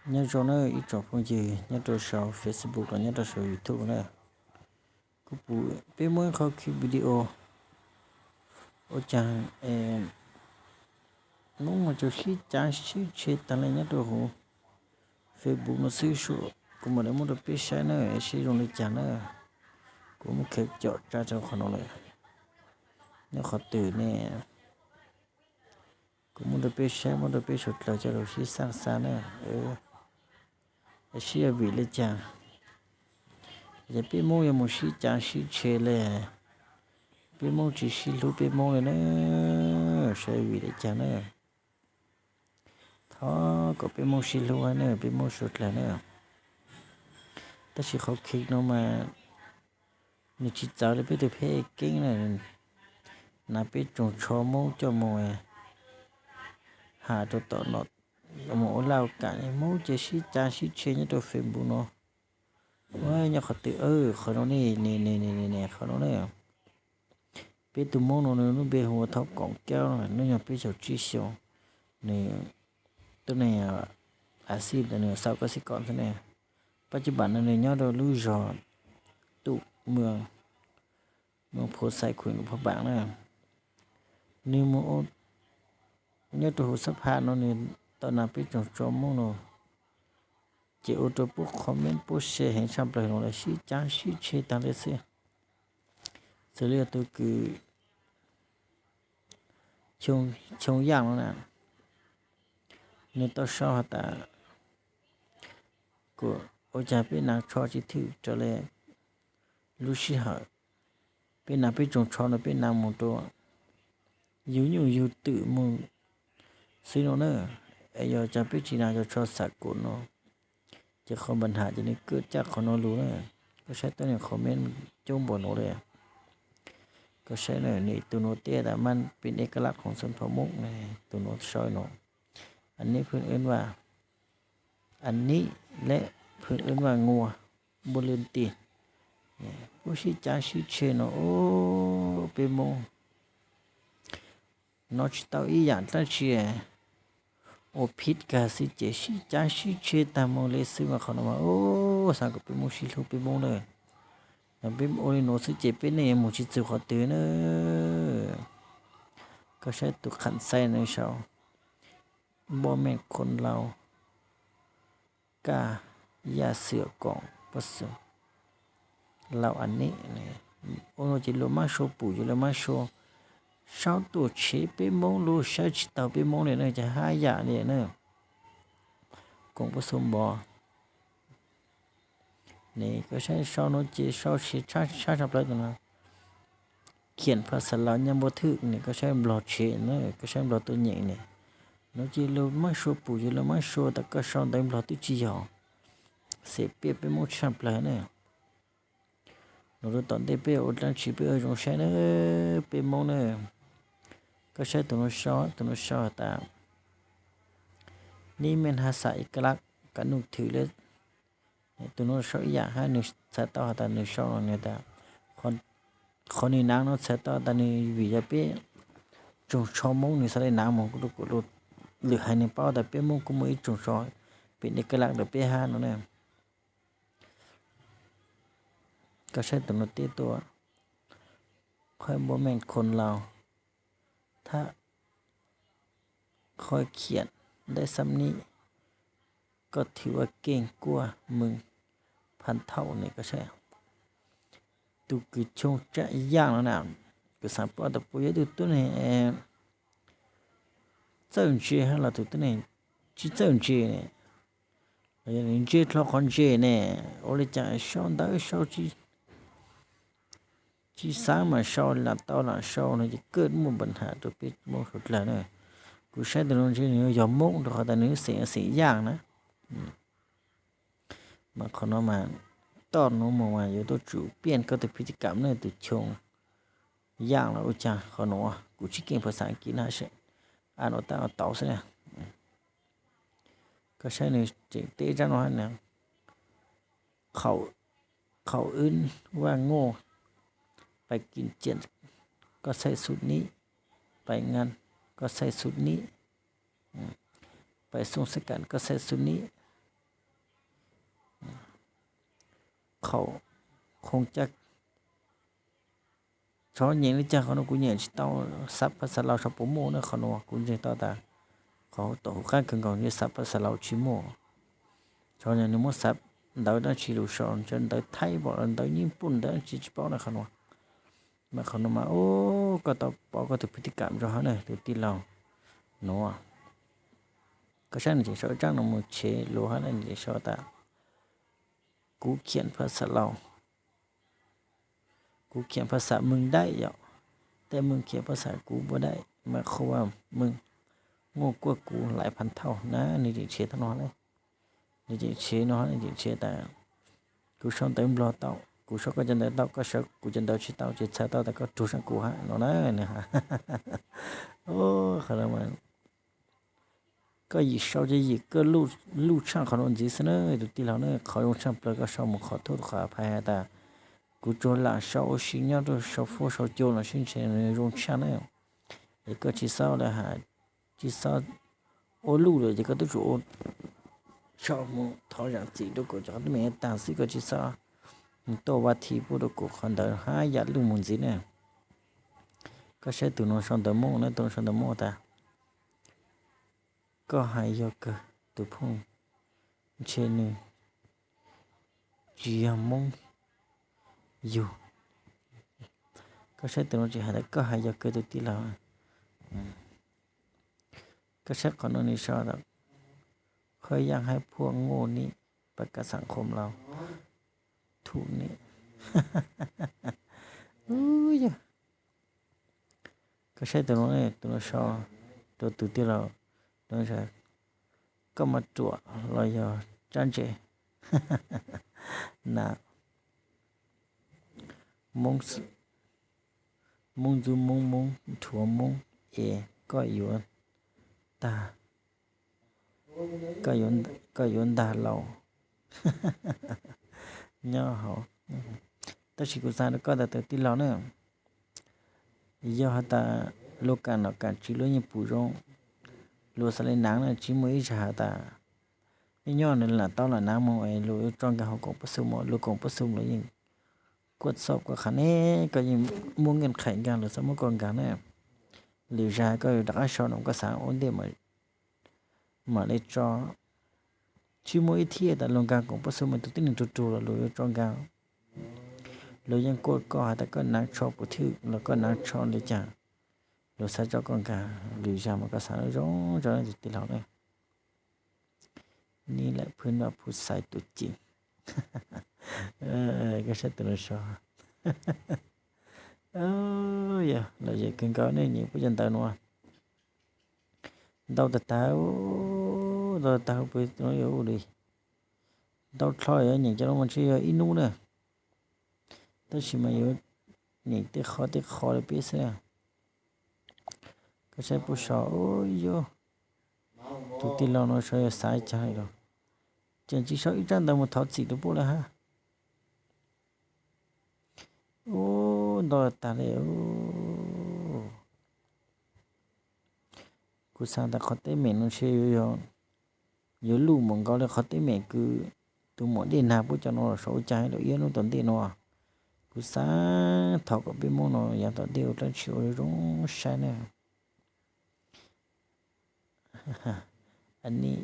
Nyob zoo na ib tsoom phooj ywg nyob rau saum Facebook los nyob rau saum YouTube na. Kuv pum peb muaj ib qho clip video ua caag es Hmoob mas tsuas sib cav sib tshe taag le nyob rau huv Facebook no xwb sua. Kuv mam li muab rau peb saib na, seb zoo li cas na. Kuv muab khaws com tsa rau qhov no lawm. Nyob qhov twg ne? Kuv muab rau peb saib, muab rau peb suav dlawg coj lug sib xaaj xav na, seb yog vim le caag es peb Hmoob yuav mus sib cav sib tshe le, peb Hmoob tsis sib hlub peb Hmoob le na, saib vim le caag na. Thov kom peb Hmoob sib hlub hab na, peb Hmoob suav dlawg na. Tab sis qhov clip no mas nws tsis txawv le peb tug pheb Keeb na, naav peb tsoos tsho Hmoob coj mus has rau tom no, mus ua laj ua kam Hmoob ces sib cav sib tshe nyob rau Facebook no. Nyob qhov twg, qhov no ne, ne, qhov no na. Peb tug Hmoob no nws lub npe hu ua Thoob Koom Kaub, hnub nyoog peb caug tsib xyoo, nws tuab neeg a xij ntawd nws xaus koj xib kom xwb ne. Pab cub npaam no nws nyob rau lub zog Tuj Muas, moos Phuv Xais, khuv Phuv Npaam na. Nws mus nyob rau huv xab phaj no nws tau naav peb tsoos tsho Hmoob no, ces ua rau puab comment puab share heev tshaj plaws no lawm, sib cav sib tshe taag le xwb. Xws li yog tug kws Choo Yaaj no na, nws tau sau has tas, kuas ua caag peb naav tsho tsis thwm raws le lub sij hawm, peb naav peb tsoos tsho no peb naav mus rau yug nyuj yug twm mus xwb no na, es yog caag peb tsis naav cov tsho xav kuas no, ces qhov npa nham ces nws kawm caj qhov no lug na. Koj saib tuab neeg comment coob npaum nuav le. Koj saib na, nws tug nuav teb tas maj pin ej ka laj khoom xeeb pham Moob, tug nuav sau no, a nib phwj wb vaj, a nib leb phwj wb vaj nguas npuaj lwj nti, puab sib cav sib tshe no, peb Moob no tsis tau ib yaam dlaab tsi, ua phib kag xwb ces sib cav sib tshe taag moog le xwb mas qhov no mas, xaav kom peb Moob sib hlub peb Moob na. Yog peb ua le nuav xwb ces peb neej yuav moog tsis txug qhov twg na. Koj saib tug kham xais no sau, npoj meej khoom laus, kaj yaj xwm koom pab xwm laus a nib, ua no ces luas mab sua pum yuav luas mab sua, saub tuaj tshev peb Moob lug saib tsis taug peb Moob le na, ces hab yam li na. Koom pab xwm npov ne, koj saib sau no ces sau tshev tshab tshab plaws no, khiam phas xas laus nyaj npua thwj ne, koj saib nplog tshev na, koj saib nplog tuaj nyeem ne, no ces luas mab sua pum yuav luas mab sua tas koj sau ntawv nplog twb tsis yog, xem piaj peb Moob tshaj plaws na. Lug rau tom ntej peb ua dlaab tsi peb ua zoo saib na, peb Moob na. Koj saib tug nuav sau, tug nuav sau has tas, nib meej hab xav ib ka lab ka nuj thwm le. Tug nuav sau ib yaam hab nws txhais tau has tas nws sau no nws tas, qhov nws naav no txhais tau tas nws vim yog peb tsoom tsho Moob nws xaav le naav moog rau kuv lug, lwm haiv neeg paub tas peb Moob kuj muaj ib tsoom tsho pim dej ka lab ntawm peb hab no na. Koj saib tug nuav teb tuaj, qhov npoj meej khoom laus, thab qhov khiam dej xab nib, koj thwm ua keej kuaj mws phan thaum ne. Koj saib tug kws Choo Tsab Yaaj no na, kuv xaav paub tas puas yog tug tuab neeg txawj ntse hab los tug tuab neeg tsis txawj ntse ne, los yog nws ntse dlhau qhov ntse ne, ua li cas sau ntawv sau tsis xaav mas sau, lam tau lam sau no ces kawg muaj npa nham rau peb Moob suav dlawg na. Kuv saib tug nuav ntshe nws yog Moob rau qhov tas nws xeem xeem Yaaj na. Mas qhov no mas toj nuav mus mas yuav tuaj tsum piaj koj tug phij ti kam na tug Choo Yaaj los ua caag. Qhov nuav kuv tsis keej phas xas Ankit na, a nuav tab tau xwb na. Koj saib nws tseem teb tsab no hab na, qhaum wb vaj nguaj, pais kim ciam koj xaij xub nib, pais ngan koj xaij xub nib, pais xooj xab kam koj xaij xub nib, qhaum qhoo caj. Txhob nyeem li cas qhov no kuv nyeem tsis tau, xav phaj xav laus txhob puas muaj na qhov no kuv ntseeg tau tas qhov tom hauv qab kawg nkaus xav phaj xav laus tsis muaj. Txhob nws muab xav ntawv dab tsi lus so, ntawv Thaib pom los ntawv Nyij Pooj ntawv dab tsi tsis paub na qhov no. Mas qhov no mas koj tau pom koj tus phwj tij kam rau hab na tus tij laug nuav. Koj saib nws tseem sau ib tsab no mus tshev lus hab na, nws tseem sau tas kuv khiam phaj xav laus, kuv khiam phaj xav mws daim yom, tej mws khiam phaj xav kuv puas daim mas qhov mws muaj kuaj kuv lais phav thauj na, nws tseem tshev tau no na. Nws tseem tshev no, nws tseem tshev tas kuv sau ntawv Nplog tau, kuv sau koj cov ntawv tau, koj sau kuv cov ntawv tsis tau, ces txhais tau tas koj rug saib kuv hab no na. Qhov no mas koj yim sau ces yim koj luj tshaaj qhov no ntxiv xwb na tus tij laug na. Qhov zoo tshaaj plaws koj sau mus qhov thuj qhov phais has tas kuv tsuas lam sau ua si nyob rau sau fuab sau cua los sib ntshe nws zoo tshaaj na. Es koj tsis xob lawm has, tsis xob ua luj lawm ces koj twb tsuas ua sau mus thov zaam txim rau kuv cov qhov teeb meem tag xwb, koj tsis xob mus tuaj vaj thi pub rau kuv qhov ntawd hab yam luj mus ntxiv na. Koj saib tus no sau ntawv Moob na, tus no sau ntawv Moob tas koj hais yog kawg tus phooj, ntshe nws tsis yog Moob yug. Koj saib tus no tseem has tas koj hais yog kawg tus tij laug. Koj saib qhov no nws sau tas พยายามให้พวกโง่นี้ประกาศสังคมเรา ถูกนี้ yog. Koj saib tus no, tus no sau rau tus tij laug, koj mas ruam los yog tsab ntse na. Moob ntxub Moob, Moob rhuav Moob es koj yuav tag, koj yuav ntag lauj. Nyob hauv, tab sis kuv xav rau koj tas tus tij laug na, yog has tas luag kam nom kam tswv luag yeej pum zoo, luag xav li naav na, tsis muaj ib zag has tas nyob nyob nws lam tau lam naav moog es luag yuav tso nkaag hauv koom pab xu moog, luag koom pab xu luag yeej kuaj txhob kuaj qha ne, koj yeej muaj nkeej qhaim nkaag luag xav muab koj nkaag na. Lwm zag koj yuav rov qab so nua koj xav ua ntej mam li tso. Tsis muaj ib thiaj tas luag nkaag koom pab xu mas tus tib neeg rug rug los luag yuav tso nkaag. Luag yeej kuaj koj has tas koj naav tsho puas thwj los koj naav tsho li cas, luag xav tso koj nkaag. Lwm zag mas koj xav zoo zoo tus tij laug na. Nib lam phwb noj phwb xaiv tus ceem. Koj saib tus no sau, yog lom zem kawg nkaus ne, nyeem puab cov ntawv nuav ntau tag tag, ntau tag tag peb yuav ua li ntau dlhau yuav nyeem cov nuav mas ntshe yog ib nub na, tab sis mas yuav nyeem tej qho tej qho li peb xwb na. Koj saib puab sau, yog tus tij laug nuav sau yog xav caag li los, tseem tsis sau ib tsab ntawv mus thov txim rau puab lawm hab. Ub, ntau tag li. Kuv xav tas qhov teeb meem no ntshe yuav luj npaum nkaus li qhov teeb meem kws tus muam Dej Nag puab cov no los sau ua caag los ib nub tom ntej no. Kuv xav thov kom peb Moob no yav tom ntej ua dlaab tsi ua zoo saib na. An nib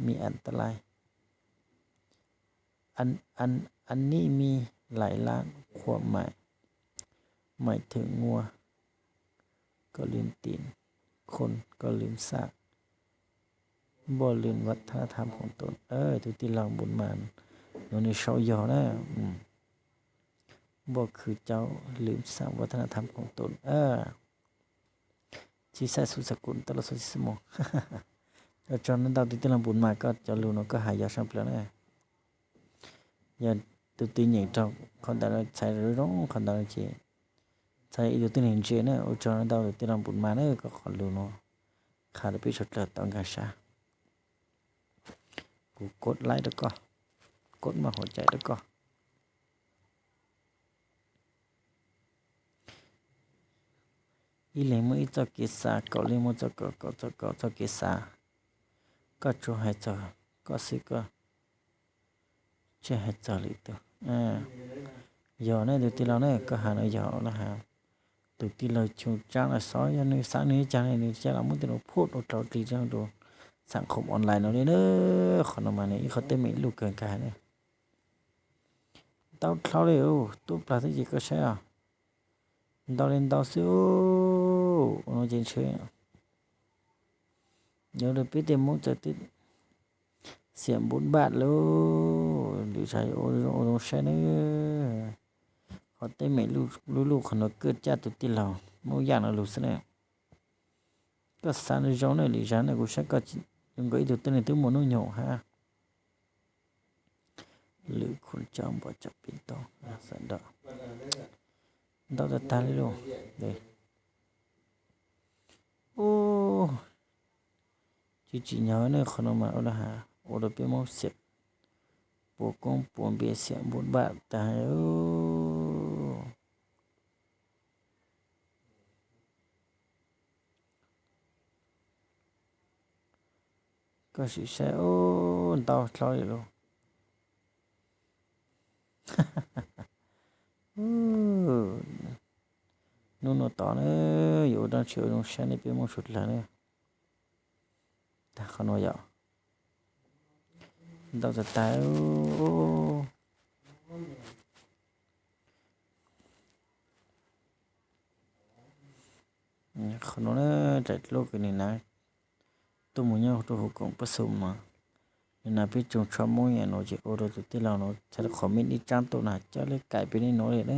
mi an ta lai, an nib mi lai lab khuam maim, maim thwm ngua, koj lwm tim khon, koj lwm xam, npoj lwm vaj thab thab khoom toom. Tus tij laug Npum Mas no nws sau yog na, npoj khwv cauv lwm xam vaj thab thab khoom toom. Txhib xaib xub xav kum taj laj xub txhib xub moog. Ua tsaug ntau tus tij laug Npum Mas, koj cov lug no koj has yog saab plawg na. Yog tus twg nyeem raug qhov ntawd no, txhais zoo qhov ntawd no ces txhais ib tug tib neeg ntse na. Ua tsaug ntau tus tij laug Npum Mas na, koj qhov lug no qha rau peb suav dlawg tau nkaag sab. Kuv kod laib rau koj, kod maj huam cai rau koj. Ib leeg muaj ib txoj kev xav, kaum leej muaj txoj kaum, kaum txoj kaum txoj kev xav. Koj tsuas hais txog koj xwb, koj tsis hais txog lwm tus. Yog ne tus tij laug ne, koj has no yog lawm has. Tus tij laug Choo Tsab no xyov yog nws xav nws li cas ne, nws cia li muab tej no phum rau dlau dlig rau xam khoom online no li na. Qhov no mas nws ib qho teeb meem luj kawg nkaus ne. Ntau dlhau li, tub plag thiab ces koj saib os. Ntau li ntau xwb. Ua no ces ntshe yuav rau peb tej Hmoob txawv tib xiam npum npaj lauj. Lwm zaus ua zoo saib nawb. Qhov teeb meem luj luj qhov no kawg caj tus tij laug Hmoob Yaj no lug xwb na. Koj xav nws zoo ne, lwm zaus ne kuv saib koj zoo nkaus ib tug tib neeg twb muaj hnub nyoog hab. Lwm khuv coj npam cov pim tau, ntau tag tag li lauj. Ub, tsis tsim nyog ne qhov no mas ua rau has, ua rau peb Hmoob xiam, puas koob puas npe xiam npum npaj tag. Koj sim saib, ub, ntau dlhau li lauj. Hnub no tod na, yuav ua dab tsi ua zoo saib nej peb Hmoob suav dlawg na. Tag qhov no yom. Ntau tag tag. Qhov no na, raim dluab kws nws na, tuaj mus nyob rau huv koom pab xum mas, nws na peb tsoom tshuaj Hmoob yam no ces ua rau tus tij laug no txhais qhov me dib tsab tuaj na coj li kais peb nej no li na.